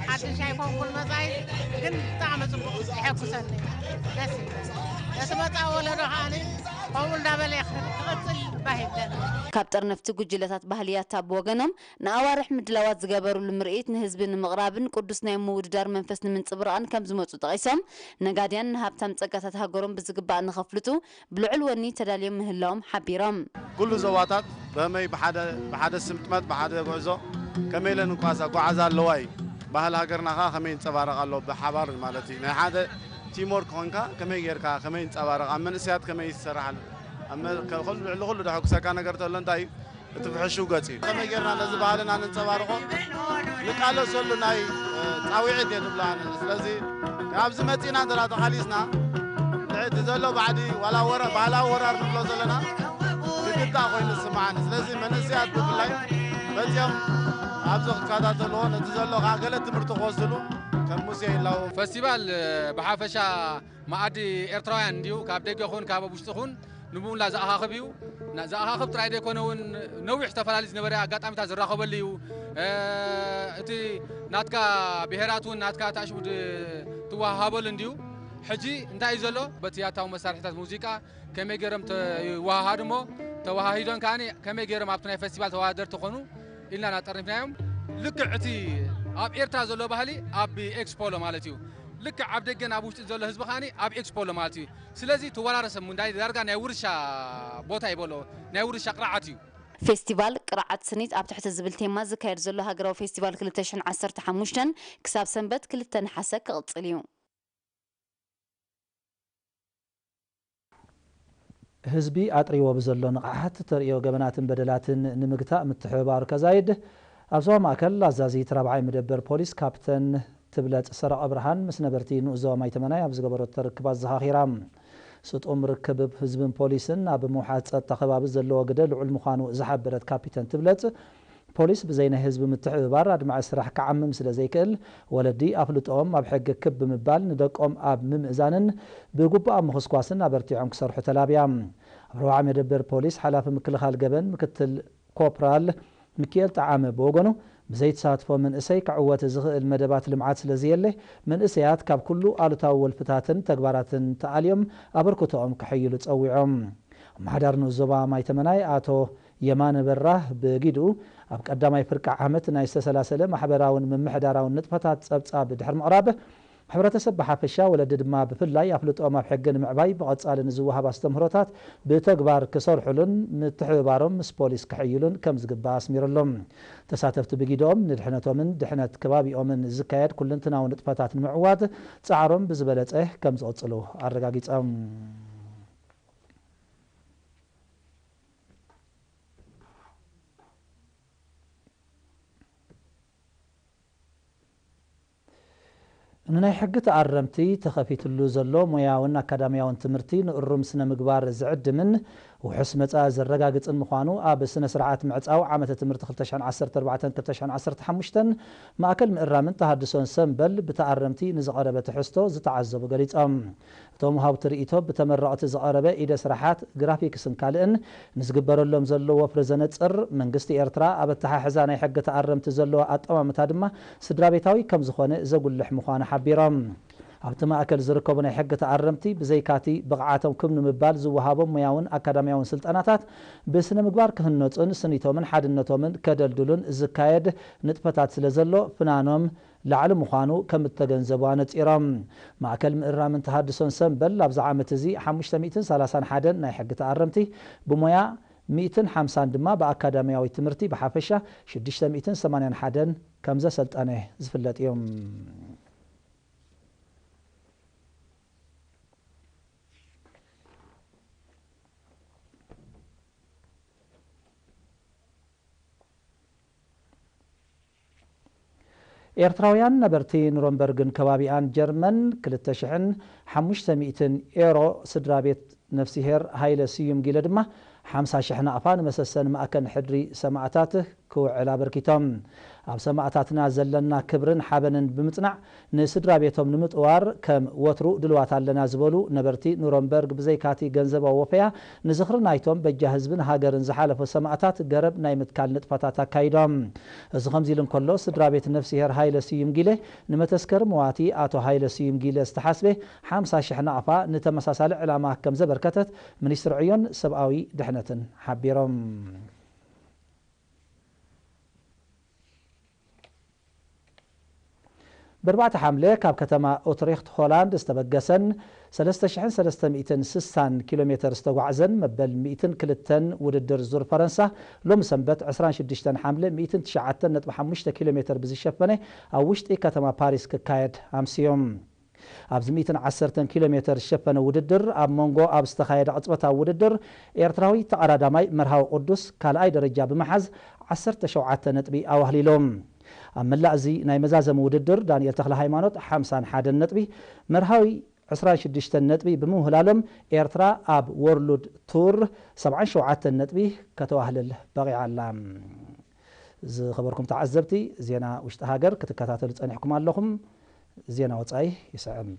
ሓድሽ ኣይኮንኩን መጻኢ፣ ግን ብጣዕሚ ጽቡቕ፣ የሐጉሰኒ፣ ደስ ይብል። እቲ መጻኢ ወለዶ ከዓኒ ከምኡ እንዳበለ ክቕጽል ባህ ይብለኒ። ካብ ጠርነፍቲ ጉጅለታት ባህሊ ያታ ብወገኖም፣ ንኣዋርሕ ምድላዋት ዝገበሩሉ ምርኢት ንህዝቢ ንምቕራብን ቅዱስ ናይ ምውድዳር መንፈስ ንምንጽብራቕን ከም ዝመጹ ጠቒሶም፣ ነጋድያን ንሃብታም ጸጋታት ሃገሮም ብዝግባእ ንኸፍልጡ ብልዑል ወኒ ተዳልዮም ምህላዎም ሓቢሮም። ኩሉ ዞባታት ብኸመይ ብሓደ፣ ብሓደ ስምጥመት፣ ብሓደ ጉዕዞ ከመይ ኢለን እንኳስ ኣጓዓዛ ኣለዋ እዩ። ባህሊ ሃገርና ኸዓ ከመይ ይንጸባረቕ ኣሎ ብሓባር ማለት እዩ። ናይ ሓደ ቲምወርክ ኾንካ ከመይ ጌርካ፣ ከመይ ይንጸባረቕ፣ ኣብ መንእሰያት ከመይ ይሰራሓሉ፣ ኣብ መ-፣ ከ-፣ ኩሉ፣ ልዕሊ ኩሉ ደሐጉሰካ ነገር ተሎ እንታይ እዩ? እቲ ፍሕሹው ገጽ እዩ። ከመይ ጌርና ነዚ ባህልና ነንጸባርቖ? ንቃለሰሉ ናይ፣ እ፣ ጻውዒት እየ ዝብሎ ኣነ። ስለዚ ኣብዚ መጺእና እንተ ተቓሊስና፣ እቲ ዘሎ ባዕዲ ዋላ ወረ-፣ ባህላዊ ወራር ንብሎ ዘለና ክግታእ ኮይኑ ዝስምዓኒ። ስለዚ መንእሰያት ብፍላይ መጺኦም ኣብዚ ክከታተልዎ፣ ነቲ ዘሎ ከዓ ገለ ትምህርቲ ክወስድሉ ከም ሙሴ ይላው። ፈስቲቫል፣ እ፣ ብሓፈሻ መኣዲ ኤርትራውያን እንድዩ፣ ካብ ደገ ኹን ካብ ውሽጢ ኹን ንምውላ ዝኣኻኽብ እዩ። ና-፣ ዝኣኻኽብ ጥራይ ዘይኮነ እውን ነዊሕ ተፈላሊ ዝነበረ ኣጋጣሚታት ዝራኸበሉ እዩ። እ፣ እቲ ናትካ ብሄራት እውን ናትካ ታሽቡ ድ-፣ ትወሃሃበሉ እንድዩ። ሕጂ እንታይ እዩ ዘሎ? በቲ ያታዊ መሳርሒታት ሙዚቃ ከመይ ገይሮም ተ-፣ ይወሃሃዱ እሞ ተወሃሂዶም ከኣኒ ከመይ ገይሮም ኣብቲ ናይ ፈስቲቫል ተወዳደርቲ ኮኑ ኢልና ናጠርኒፍናዮም። ልክዕ እቲ ኣብ ኤርትራ ዘሎ ባህሊ ኣብ ኤክስፖ ኣሎ ማለት እዩ። ልክዕ ኣብ ደገን ኣብ ውሽጢ ዘሎ ህዝቢ ከኣኒ ኣብ ኤክስፖ ኣሎ ማለት እዩ። ስለዚ ተወራረሰ ሙ-፣ ናይ ዳርጋ ናይ ውርሻ ቦታ ይበሎ፣ ናይ ውርሻ ቅርዓት እዩ። ፌስቲቫል ቅርዓት ስኒት ኣብ ትሕቲ ዝብል ቴማ ዝካየድ ዘሎ ሃገራዊ ፌስቲቫል ክልተ ሽሕን ዓሰርተ ሓሙሽተን ክሳብ ሰንበት ክልተ ነሓሰ ክቕጽል እዩ። ህዝቢ ኣጥሪዎ ብዘሎ ንቕሓት ተርእዮ ገበናትን በደላትን ንምግታእ ምትሕብባሩ ከዛይድ ኣብ ዞባ ማእከል ኣዛዚት ራብዓይ መደበር ፖሊስ ካፕተን ትብለጽ ሰረቐ ብርሃን ምስ ነበርቲ ንኡስ ዞባ ማይ ተመናይ ኣብ ዝገበረቶ ርክብ ኣዘኻኺራ። ስጡም ርክብ ህዝብን ፖሊስን ኣብ ምውሓስ ጸጥታ ከባቢ ዘለዎ ግደ ልዑል ምዃኑ ዝሓበረት ካፒተን ትብለጽ፣ ፖሊስ ብዘይ ናይ ህዝቢ ምትሕብባር ኣድማዒ ስራሕ ክዓምም ስለ ዘይክእል፣ ወለዲ ኣፍልጦኦም ኣብ ሕጊ ክብ ብምባል ንደቆም ኣብ ምምእዛንን ብግቡእ ኣብ ምኹስኳስን ኣበርቲዖም ክሰርሑ ተላብያ። ኣብ ራብዓይ መደበር ፖሊስ ሓላፊ ምክልኻል ገበን ምክትል ኮፕራል ሚኪኤል ጠዓመ ብወገኑ፣ ብዘይተሳትፎ መንእሰይ ክዕወት ዝኽእል መደባት ልምዓት ስለ ዘየለ፣ መንእሰያት ካብ ኩሉ ኣሉታዊ ወልፍታትን ተግባራትን ተኣልዮም ኣበርክቶኦም ከሐይሉ ጸዊዖም። ኣመሓዳሪ ንኡስ ዞባ ማይ ተመናይ ኣቶ የማነ በራህ ብጊድኡ፣ ኣብ ቀዳማይ ፍርቂ ዓመት ናይ ዝተሰላሰለ ማሕበራውን ምምሕዳራውን ንጥፈታት ጸብጻብ ድሕሪ ምቕራብ፣ ሕብረተሰብ ብሓፈሻ፣ ወለዲ ድማ ብፍላይ ኣፍልጦኦም ኣብ ሕጊ ንምዕባይ ብቐጻሊ ንዝወሃብ ኣስተምህሮታት ብተግባር ክሰርሑሉን ምትሕብባሮም ምስ ፖሊስ ክሕይሉን ከም ዝግባእ ኣስሚሩሎም። ተሳተፍቲ ብጊድኦም ንድሕነቶምን ድሕነት ከባቢኦምን ዝካየድ ኩልንትናዊ ንጥፈታት ንምዕዋት ጻዕሮም ብዝበለጸ ከም ዝቕጽሉ ኣረጋጊጾም። ንናይ ሕጊ ተኣረምቲ ተኸፊትሉ ዘሎ ሞያውን ኣካዳሚያውን ትምህርቲ ንእሩም ስነ ምግባር ዝዕድምን ውሑስ መጻኢ ዘረጋግጽን ምዃኑ ኣብ ስነ ስርዓት ምዕጻው ዓመተ ትምህርቲ ክልተ ሽሕን ዓሰርተ ኣርባዕተን ክልተ ሽሕን ዓሰርተ ሓሙሽተን ማእከል ምእራምን ተሃድሶን ሰምበል ብተኣረምቲ ንዝቐረበ ትሕዝቶ ዝተዓዘቡ ገሊጾም። እቶም ወሃብቲ ርእይቶ ብተመረቕቲ ዝቐረበ ኢደ ስራሓት ግራፊክስን ካልእን ንዝግበረሎም ዘሎ ወፍሪ ዘነጽር፣ መንግስቲ ኤርትራ ኣብ ኣተሓሕዛ ናይ ሕጊ ተኣረምቲ ዘለዎ ኣጠማምታ ድማ ስድራ ቤታዊ ከም ዝኾነ ዘጉልሕ ምዃኑ ሓቢሮም። ኣብቲ ማእከል ዝርከቡ ናይ ሕጊ ተኣረምቲ ብዘይካቲ ብቕዓቶም ክብ ንምባል ዝወሃቦም ሞያውን ኣካዳሚያውን ስልጠናታት ብስነ ምግባር ክህነጹን ስኒቶምን ሓድነቶምን ከደልድሉን ዝካየድ ንጥፈታት ስለ ዘሎ ፍናኖም ላዕሊ ምዃኑ ከም እተገንዘቡ ኣነጺሮም። ማእከል ምእራምን ተሃድሶን ሰምበል ኣብዚ ዓመት እዚ ሓሙሽተ ሚእትን ሰላሳን ሓደን ናይ ሕጊ ተኣረምቲ ብሞያ፣ ሚእትን ሓምሳን ድማ ብኣካዳሚያዊ ትምህርቲ ብሓፈሻ ሽዱሽተ ሚእትን ሰማንያን ሓደን ከም ዘሰልጠነ ዝፍለጥ እዩ። ኤርትራውያን ነበርቲ ኑረምበርግን ከባቢኣን ጀርመን ክልተ ሽሕን ሓሙሽተ ሚእትን ኤሮ፣ ስድራ ቤት ነፍስሄር ሃይለ ስዩም ጊለ ድማ ሓምሳ ሽሕ ናቕፋ ንመሰሰኒ ማእከል ሕድሪ ሰማእታት ክውዕል ኣበርኪቶም። ኣብ ሰማእታትና ዘለና ክብርን ሓበንን ብምጽናዕ ንስድራ ቤቶም ንምጥዋር ከም ወትሩ ድልዋት ኣለና ዝበሉ ነበርቲ ኑረምበርግ፣ ብዘይካቲ ገንዘባዊ ወፈያ ንዝኽሪ ናይቶም በጃ ህዝብን ሃገርን ዝሓለፉ ሰማእታት ገረብ ናይ ምትካል ንጥፈታት ኣካይዶም። እዚ ከምዚ ኢሉ እንከሎ፣ ስድራ ቤት ነፍስሄር ሃይለ ስዩም ጊለ ንመተስከሪ መዋቲ ኣቶ ሃይለ ስዩም ጊለ ዝተሓስበ ሓምሳ ሽሕ ናቕፋ ንተመሳሳሊ ዕላማ ከም ዘበርከተት ሚኒስትሪ ዕዮን ሰብኣዊ ድሕነትን ሓቢሮም። ብርባዕተ ሓምለ ካብ ከተማ ኡትሬኽት ሆላንድ ዝተበገሰን ሰለስተ ሽሕን ሰለስተ ሚእትን ስሳን ኪሎ ሜተር ዝተጓዕዘን መበል ሚእትን ክልተን ውድድር ዙር ፈረንሳ ሎሚ ሰንበት ዕስራን ሽዱሽተን ሓምለ ሚእትን ትሽዓተን ነጥቢ ሓሙሽተ ኪሎ ሜተር ብዝሸፈነ ኣብ ውሽጢ ከተማ ፓሪስ ክካየድ ኣምስዮም። ኣብዚ ሚእትን ዓሰርተን ኪሎ ሜተር ዝሸፈነ ውድድር ኣብ መንጎ ኣብ ዝተኻየደ ቅጽበታዊ ውድድር ኤርትራዊ ተቐዳዳማይ መርሃዊ ቅዱስ ካልኣይ ደረጃ ብምሓዝ ዓሰርተ ሸውዓተ ነጥቢ ኣዋህሊሉ። ኣብ መላእ እዚ ናይ መዛዘሚ ውድድር ዳንኤል ተኽለ ሃይማኖት ሓምሳን ሓደን ነጥቢ፣ መርሃዊ ዕስራን ሽዱሽተን ነጥቢ ብምውህላሎም ኤርትራ ኣብ ወርሉድ ቱር ሰብዓን ሸውዓተን ነጥቢ ከተዋህልል በቒዓ ኣላ። ዝኸበርኩም ተዓዘብቲ፣ ዜና ውሽጢ ሃገር ክትከታተሉ ጸኒሕኩም ኣለኹም። ዜና ወጻኢ ይስዕም።